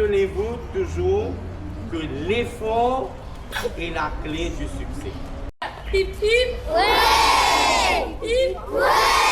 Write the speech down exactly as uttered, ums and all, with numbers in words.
Rappelez-vous toujours que l'effort est la clé du succès. Hip, hip. Hip, hip.